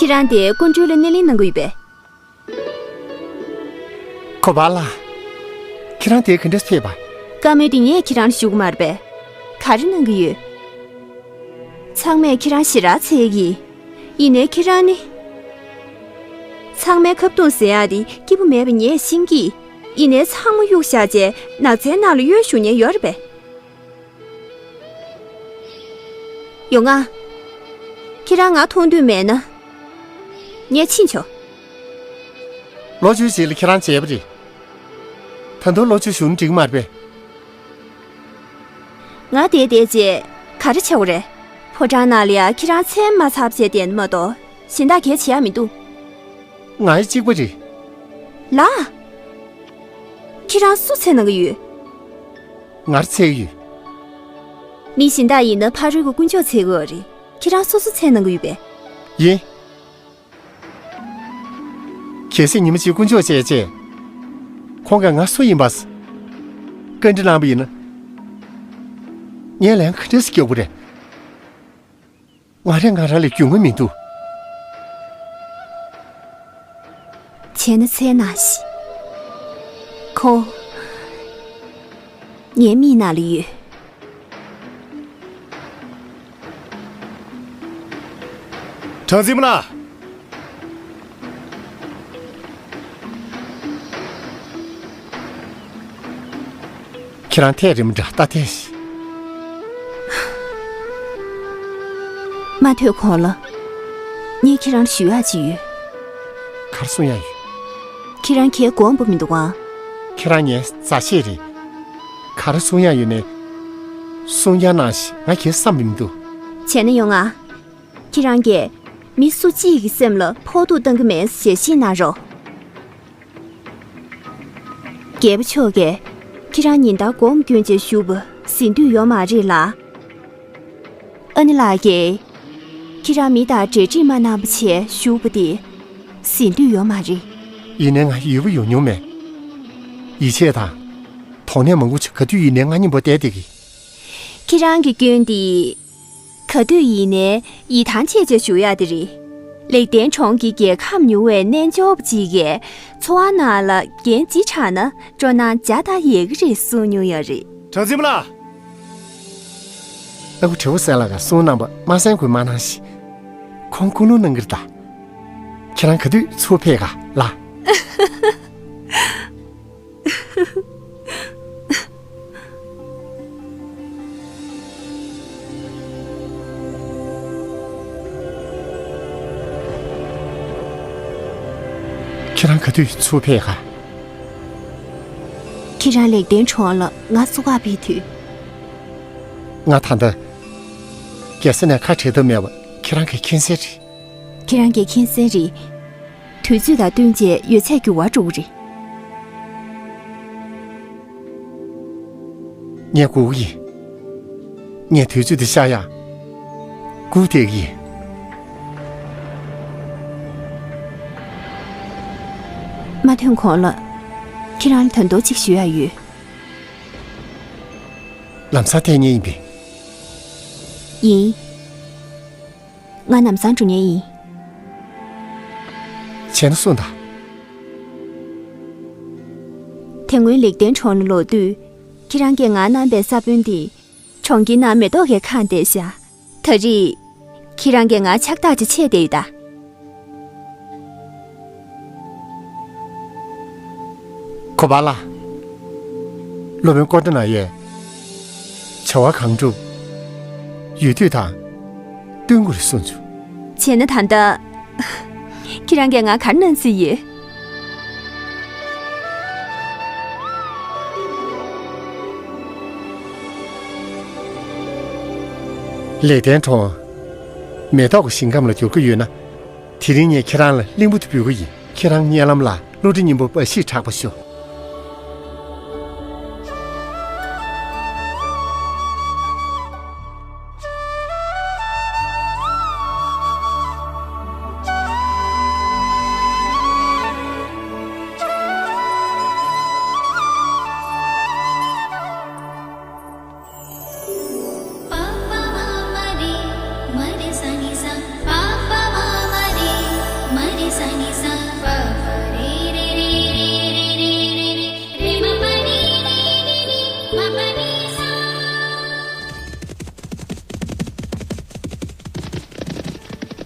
ཁྱེད་རང་དེ་ཀོང་ཀྲོའུ་ལ་སྣེ་ལེན་གནང་གི་ཡོད་པས། གོ་པ་ལགས། ཁྱེད་རང་དེ་ག་འདྲས་ཕེབས་པ། བཀའ་མོལ་དེ་ངས་ཁྱེད་རང་ལ་ཞུ་གི་མ་རེད་པས། ག་རེ་གནང་གི་ཡོད། ཚང་མས་ཁྱེད་རང་ཞེ་དྲག་འཚོལ་གི། ཡིན་ནའི་ཁྱེད་རང་ནི། ཚང་མའི་ཁ་བརྡུང་ཟེར་ཡག་དེ་སྐྱིད་པོ་མེད་པ་ངས་ཤེས་ཀྱི། ཡིན་ནའི་ཚང་མ་གཡུག་བཞག་བྱས་ནགས་ཚལ་ནང་ལ་གཡོལ་ཞུ་མཁན་ཡོད་རེད་པས། ཡོང་ང་། ཁྱེད་རང་ང་མཐོང་འདོད་མེད་ན། ངས་ཕྱིན་ཆོག་ལོ་བཅུ་ཞིག་ལ་ཁྱེད་རང་བྱས་པ་རེད། ད་དུང་ལོ་བཅུ་བཞུགས་ན་འགྲིག་གི་མ་རེད་པས། ང་བསྡད་བསྡད་བྱས་ག་རེ་བྱེད་དགོས་རེད། ཕོ་བྲང་ནང་ལ་ཡ་ཁྱེད་རང་མཚན་མ་ཚབ་བྱས་བསྡད་ན་མ་གཏོགས་གཞན་དག་གལ་ཆེ་ཡ་མི་འདུག་ང་ཡི་གཅིག་པ་རེད། ལགས། ཁྱེད་རང་སུ་འཚོལ་གནང་གི་ཡོད། ངར་འཚོལ་གི་ཡོད། མི་གཞན་དག་ཡིན་ན་ཕ་རོལ་གྱི་དཀོན་མཆོག་འཚོལ་གི་ཡོད་རེད། ཁྱེད་རང་སོ་སོ་འཚོལ་གནང་གི་ཡོད་པས། ཡིན། གལ་སྲིད་ཉི་མ་གཅིག་དཀོན་མཆོག་བྱས་རྗེས། ཁོང་གིས་ང་སུ་ཡིན་པ། བཀའ་འདྲི་གནང་པ་ཡིན་ན། ངས་ལན་ག་འདྲས་སེ་རྒྱག་དགོས་རེད། ང་རང་ང་རང་ལ་རྒྱུས་མངའ་མི་འདུག་བྱས་ན་འཚོལ་གནང་ཞིག་ཁོ། ངའི་མིག་ནང་ལ་ཡོད། གྲངས་འཛིན་མ་ལགས། ཁྱེད་རང་ཐད་རི་མོ་འདྲ་ལྟ་ཐལ་ཞིག་མ་ཐོས་གོང་ལ། ངས་ཁྱེད་རང་ལ་ཞུ་ཡག་ཅིག་ཡོད། ག་རེ་གསུང་ཡག་ཡོད། ཁྱེད་རང་གས་དགོངས་པ་མི་འདུག་ཨང་། ཁྱེད་རང་ངའི་མཛའ་བཤེས་རེད། ག་རེ་གསུང་ཡག་ཡོད་ནའི། གསུང་རྐྱང་གནང་ཞིག་ང་གས་བསམ་པ་མི་འདུག་བྱས་ན་ཡོང་ང་། ཁྱེད་རང་གིས་མི་སུ་གཅིག་གི་སེམས་ལ་ཕོག་ཐུག་གཏང་གི་མེད་ཞེས་ཤེས་གནང་རོགས། རྒྱལ་པོ་མཆོག་གིས་ཁྱེད་རང་ཉིན་ལྟར་སྒོམ་སྐྱོན་བྱས་བཞུགས་པ་ཟིན་དུས་ཡོད་མ་རེད་ལ། ཨ་ནེ་ལགས་ཀྱིས་ཁྱེད་རང་མི་དང་འབྲེལ་འདྲིས་མ་གནང་བ་བྱས་བཞུགས་པ་དེ་ཟིན་དུས་ཡོད་མ་རེད། ཡིན་ནའི་ང་ཡུལ་པ་ཡོང་མྱོང་མེད། ཡིད་ཆེས་དང་། དོགས་གནས་མང་པོ་ཅིག་ག་དུས་ཡིན་ནའི་ང་གཉིས་པོ་བསྡད་བསྡད་ཀྱི། ཁྱེད་རང་གི་སྐྱོན་དེ། ག་དུས་ཡིན་ནའི་ཡིད་ཐང་ཆད་བྱས་བཞུགས་ཡག་དེ་རེད། ལེགས་ལྡན་གྲོང་གི་རྒྱལ་ཁམས་མྱུར་བའི་རྣལ་འབྱོར་པ་ཅིག་གིས་འཚོ་བ་ནང་ལ་འགན་ལྗིད་དྲགས་ན་སྤྲོ་སྣང་བརྒྱ་དང་ཡི་གེ་རེ་གསུང་མྱོང་ཡོད་རེད། གྲངས་འཛིན་མ་ལགས། ཨ་ཁུ་དྲི་བ་གསལ་ལ་ག་གསུང་གནང་པ་མ་གསན་དགོས་མ་གནང་ཞིག་ཁོང་སྐུ་སློང་གནང་གི་རེད་ད། ཁྱེད་རང་ག་དུས་ཚུར་ཕེབས་ག་ལ། ཁྱེད་རང་ག་དུས་ཚུར་ཕེབས་ག་ཁྱེད་རང་ལེགས་ལྡན་གྲོང་ལ་ང་བཙུགས་ག་ཕེབས་དུས། ང་ད་ལྟ། རྒྱལ་ས་ནས་ཁ་བྲལ་ཐབས་མེད་པ་ཁྱེད་རང་གིས་མཁྱེན་གསལ་རེད། ཁྱེད་རང་གིས་མཁྱེན་གསལ་རེད། དུས་ཚོད་དང་བསྟུན་བྱས་ཡོད་ཚད་འགྱུར་བ་འགྲོ་གི་རེད། ངས་སྒུག་གི་ཡིན། ངས་དུས་ཚོད་འདི་ཤར་ཡག་སྒུག་བསྡད་ཀྱི་ཡིན། མ་ཐོན་གོང་ལ། ཁྱེད་རང་ལ་དོན་དག་ཅིག་ཞུ་ཡག་ཡོད། ལམ་སང་ཐད་མཁན་ཡིན་པས། ཡིན། ང་ལམ་སང་འགྲོ་མཁན་ཡིན། བྱས་ན་གསུངས་དང་། དེ་སྔོན་ལེགས་ལྡན་གྲོང་ལ་ལོག་དུས། ཁྱེད་རང་གིས་ང་གནང་པའི་ས་བོན་དེ། གྲོང་ཁྱེར་ནང་མེ་ཏོག་གིས་ཁེངས་བསྡད་ཤག་ད་རེས། ཁྱེད་རང་གིས་ང་ཕྱག་རྟགས་ཅིག་ཕྱེས་བསྡད་ཡོད་ད། གོ་པ་ལགས། སློབ་དཔོན་ཀོ་ཏྲ་ན་ཡས་བྱ་བ་གང་བསྒྲུབས་ཡུལ་དུས་དང་བསྟུན་དགོས་རེད་གསུངས་བྱུང་། བྱས་ན་ད་ལྟ་ཁྱེད་རང་གིས་ང་ག་རེ་གནང་རྩིས་ཡིན། ལེགས་ལྡན་གྲོང་མེ་ཏོག་གི་ཞིང་ཁམས་ལ་འགྱུར་གྱི་ཡོད་ན། དེ་རིང་ངས་ཁྱེད་རང་ལ་གླིང་བུ་དེ་འབུལ་གྱི་ཡིན། ཁྱེད་རང་སྙན་ལམ་ལ་བློ་གྲོས་སྙིང་པོ་འབའ་ཞིག་གྲགས་པ་ཤོག་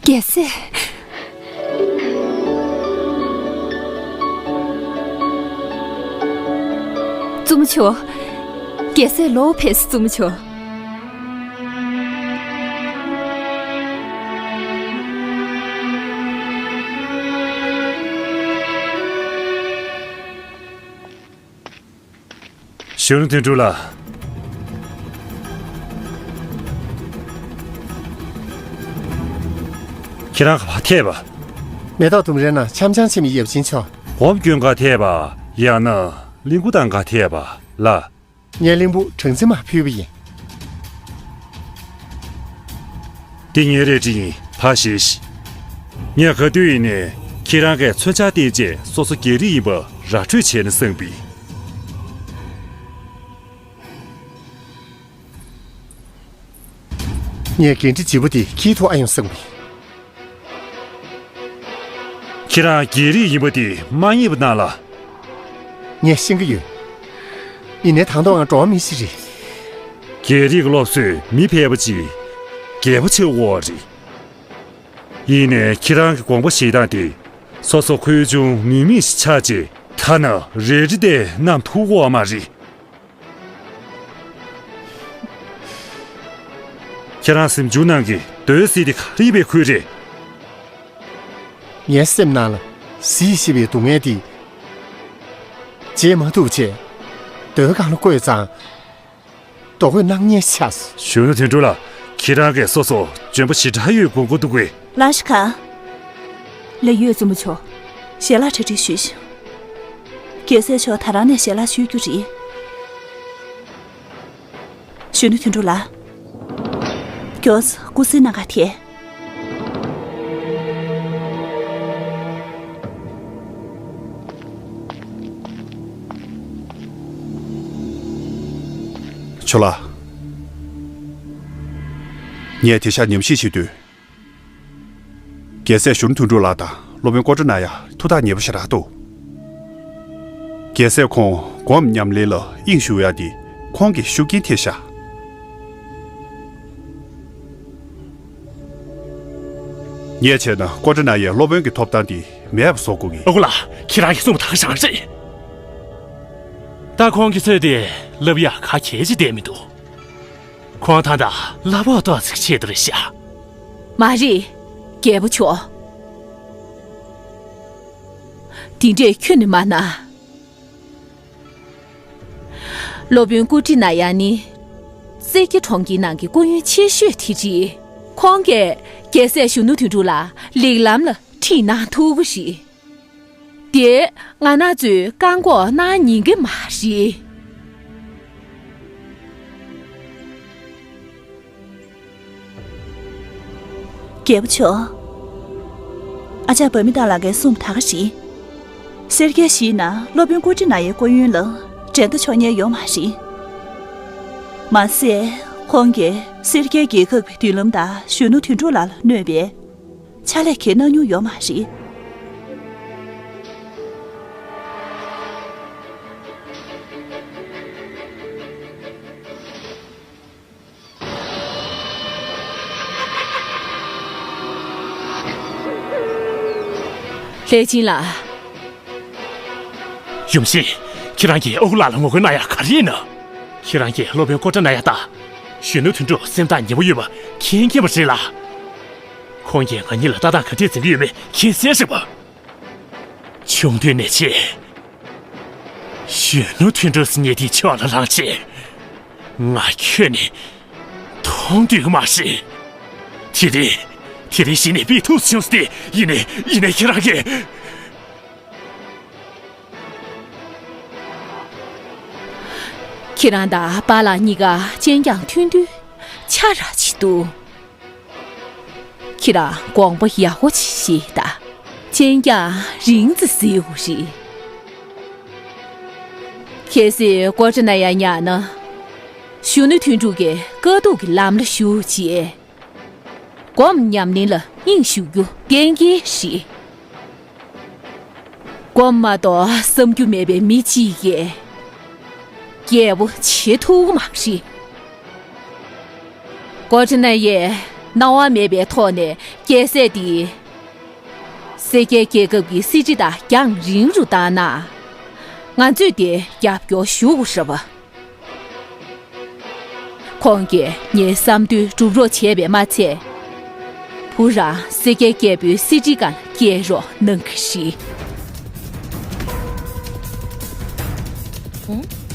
རྒྱལ་སྲས། བཙུན་མོ་མཆོག་རྒྱལ་སྲས་ལོག་ཕེབས་སོང་བཙུན་མོ་མཆོག་གཞོན་ནུ་དོན་གྲུབ་ལགས། ཁྱེད་རང་ག་པར་ཐད་པ། མེ་ཏོག་ལྡུམ་རའི་ནང་འཆམ་འཆམ་བྱེད་མི་ཡབ་ཆེན་མཆོག་སྒོམ་སྐྱོན་ག་ཐད་པ། ཡང་ན་གླིང་བུ་དང་ག་ཐད་པ་ལ། ངས་གླིང་བུ་སྦྲང་རྩི་མར་ཕུལ་བ་ཡིན། འདི་ངའི་རལ་གྲི་ཡིན། ཕར་བཞེས་ཤིག་ངས་ག་དུས་ཡིན་ནའི་ཁྱེད་རང་གིས་མཚོན་ཆ་སྟེར་རྗེས་སོ་སོ་རྒྱལ་རིགས་ཡིན་པ་ར་སྤྲོད་བྱས་ནས་གསུངས་པས། ངས་འགན་འཁྲི་ལྗིད་པོ་འདི་འཁྱེར་ཐུབ་ཨ་ཡོང་བསམ་གི། ཁྱེད་རང་རྒྱལ་རིགས་ཡིན་པ་དེ་མ་རྙེད་པ་གནང་ལ། ངས་ཤེས་ཀྱི་ཡོད། ཡིན་ནའི་དང་ཐོག་ང་འགྲོ་བ་མི་ཞིག་རེད། རྒྱལ་རིགས་ཀྱི་སློབ་གསོས་མི་ཕལ་པ་ཅིག་རྒྱལ་པོ་བྱེད་དགོས་པ་རེད། ཡིན་ནའི་ཁྱེད་རང་གི་དགོངས་པ་བཞེས་སྟངས་དེ་སོ་སོ་ཁུལ་ཆུང་ནུས་མེད་ཞིག་ཆགས་རྗེས་ཐ་ན་རལ་གྲི་དེ་བསྣམས་ཐུབ་ཀྱི་ཡོད་མ་རེད། ཁྱེད་རང་སེམས་ཆུང་གནང་གི། རྡོའི་གསེར་དེ་ག་རེ་ཡིན་པའི་ཁུལ་རེད། ངའི་སེམས་ནང་ལ་གཟི་ཞེས་པའི་སྡུག་བསྔལ་འདི་བརྗེད་མ་ཐུབ་བྱས། རྡོའི་སྒང་ལ་བརྐོས་ཙང་རྡོ་བརྐོས་གནང་མཁན་ཆགས་སོང་། གཞོན་ནུ་དོན་གྲུབ་ལགས། ཁྱེད་རང་གིས་སོ་སོ་འཇོན་པོ་ཞེ་དྲག་ཡོད་དགོངས་ཀྱི་འདུག་གས། ལགས་ཤི་ཁ། ལགས་ཡོད་བཙུན་མོ་མཆོག་ཞལ་ལག་གྲ་སྒྲིག་ཞུས་ཤིག་རྒྱལ་སྲས་མཆོག་ད་རང་ནས་ཞལ་ལག་མཆོད་རྒྱུ་རེད། གཞོན་ནུ་དོན་གྲུབ་ལགས། མགྱོགས་སེ་སྐུ་གཟི་ནང་ག་ཐད། ཆོས་ལགས། ངས་དེང་སང་ཉམས་ཞིབ་བྱེད་དུས། རྒྱལ་སྲས་གཞོན་ནུ་དོན་གྲུབ་ལགས་དང་སློབ་དཔོན་ཀོ་ཏྲ་ན་ཡ་ཐུགས་ཐག་ཉེ་པོ་ཞེ་དྲག་འདུག་རྒྱལ་སྲས་ཁོང་སྒོམ་ཉམས་ལེན་ལ་དབྱིངས་ཞུགས་ཡ་དེ་ཁོང་གི་ཤུགས་རྐྱེན་ཐེབས་ཤག་ངས་བྱས་ན་ཀོ་ཏྲ་ན་ཡའི་སློབ་དཔོན་གྱི་ཐོབ་ཐང་དེ་མེད་པ་བཟོ་དགོས་ངེས། ཨ་ཁུ་ལགས། ཁྱེད་རང་གིས་གསུངས་པ་ད་ག་རང་རེད། ད་ཁོང་གི་ཚོད་དེ་ལབ་ཡག་ག་གལ་ཆེ་བསྡད་མི་འདུག་ཁོང་ད་ལྟ་གླ་ཕོགས་ཏོག་ཙམ་ཆེད་དུ་རེད་ཤག་མ་རེད། རྒྱལ་པོ་མཆོག་དེ་འདྲས་ཁྱོན་ནས་མ་གནང་། སློབ་དཔོན་ཀུ་ཏི་ན་ཡ་ནི་སེར་སྐྱ་གྲོང་ཁྱེར་ནང་གི་སྐུ་ཡོན་ཆེ་ཤོས་དེ་རེད། ཁོང་གིས་རྒྱལ་སྲས་གཞོན་ནུ་དོན་གྲུབ་ལ་ལེགས་ལམ་ལ་ཁྲིད་གནང་ཐུབ་ཀྱི་རེད། དེ་ང་རང་ཚོས་བཀག་འགོག་གནང་ཉན་གྱི་མ་རེད། རྒྱལ་པོ་མཆོག་ཨ་ཅག་བྷ་མི་ཏཱ་ལགས་ཀྱིས་གསུངས་པ་ད་ག་རེད། སེར་སྐྱའི་གཞིས་ནང་སློབ་དཔོན་ཀུ་ཏི་ན་ཡའི་སྐུ་ཡོན་ལ་འགྲན་ཟླ་ཆོག་མཁན་ཡོད་མ་རེད། མ་ཟད་ཁོང་གིས་སེར་སྐྱའི་རྒྱལ་ཁབ་ཀྱི་མདུན་ལམ་དང་གཞོན་ནུ་དོན་གྲུབ་ལགས་ལ་གནོད་པའི་ཕྱག་ལས་གང་ཡང་གནང་མྱོང་ཡོད་མ་རེད། ལྷས་སྦྱིན་ལགས། ཡུམ་ཆེན། ཁྱེད་རང་གིས་ཨ་ཁུ་ལགས་ལ་ངོ་རྒོལ་གནང་ཡག་ག་རེ་ཡིན་ནམ། ཁྱེད་རང་གིས་སློབ་དཔོན་ཀོ་ཏྲ་ནཱ་ཡ་དང་། གཞོན་ནུ་དོན་གྲུབ་སེམས་ཐག་ཉེ་པོ་ཡོད་པ་མཁྱེན་མཁྱེན་པ་རེད་ལ། ཁོང་གིས་ང་གཉིས་ལ་ལྟ་སྟངས་ག་འདྲས་འཛིན་གྱི་ཡོད་མེད་མཁྱེན་གསལ་རེད་པ། ཆུང་དུས་ནས་བྱས། གཞོན་ནུ་དོན་གྲུབ་ཟེར་མཁན་དེ་ཕྱོགས་ལ་ལངས་བྱས། ང་ཁྱོན་ནས་མཐོང་འདོད་མ་རེད། དེ་རིང་། དེ་རིང་གཞི་ནས་ཕུད་ཐུབ་བྱུང་སྟེ། ཡིན་ནའི། ཡིན་ནའི་ཁྱེད་རང་གིས། ཁྱེད་རང་དང་པཱ་ལགས་གཉིས་ཀ་གཅེན་རྒྱང་མཐུན་དུས་ཆ་རག་ཅིག་འདུག་ཁྱེད་རང་དགོངས་པ་ཡག་པོ་ཅིག་བཞེས་དང་། གཅེན་རྒྱང་རིང་ཙམ་གཟིགས་དགོས་རེད། གལ་སྲིད་ཀོ་ཏྲ་ནཱ་ཡ་ཉར་ན། གཞོན་ནུ་དོན་གྲུབ་ཀྱི་དཀའ་སྡུག་གི་ལམ་ལ་ཞུགས་རྗེས། སྒོམ་ཉམས་ལེན་ལ་དབྱིངས་ཞུགས་རྒྱུ་གཏན་འཁེལ་རེད། སྒོམ་མ་གཏོགས་བསམ་རྒྱུ་མེད་པའི་མི་གཅིག་གིས་རྒྱལ་པོ་བྱེད་ཐུབ་མ་རེད། ཀོ་ཏྲ་ནཱ་ཡས་སྣང་བ་མེད་པའི་ཐོག་ནས་རྒྱལ་སྲས་འདི། སེར་སྐྱའི་རྒྱལ་ཁབ་ཀྱི་སྲིད་ཁྲི་དང་རྒྱང་རིང་རུ་བཏང་ན། ང་ཚོས་དེ་རྒྱབ་སྐྱོར་ཞུ་དགོས་རེད་པ། ཁོང་གིས་ངའི་བསམ་འདུན་སྒྲུབ་རོགས་བྱས་པས་མ་ཚད། བུ་རང་སེར་སྐྱའི་རྒྱལ་པོའི་སྲིད་ཁྲིའི་སྒང་ལ་སྐྱེལ་རོགས་གནང་གི་རེད།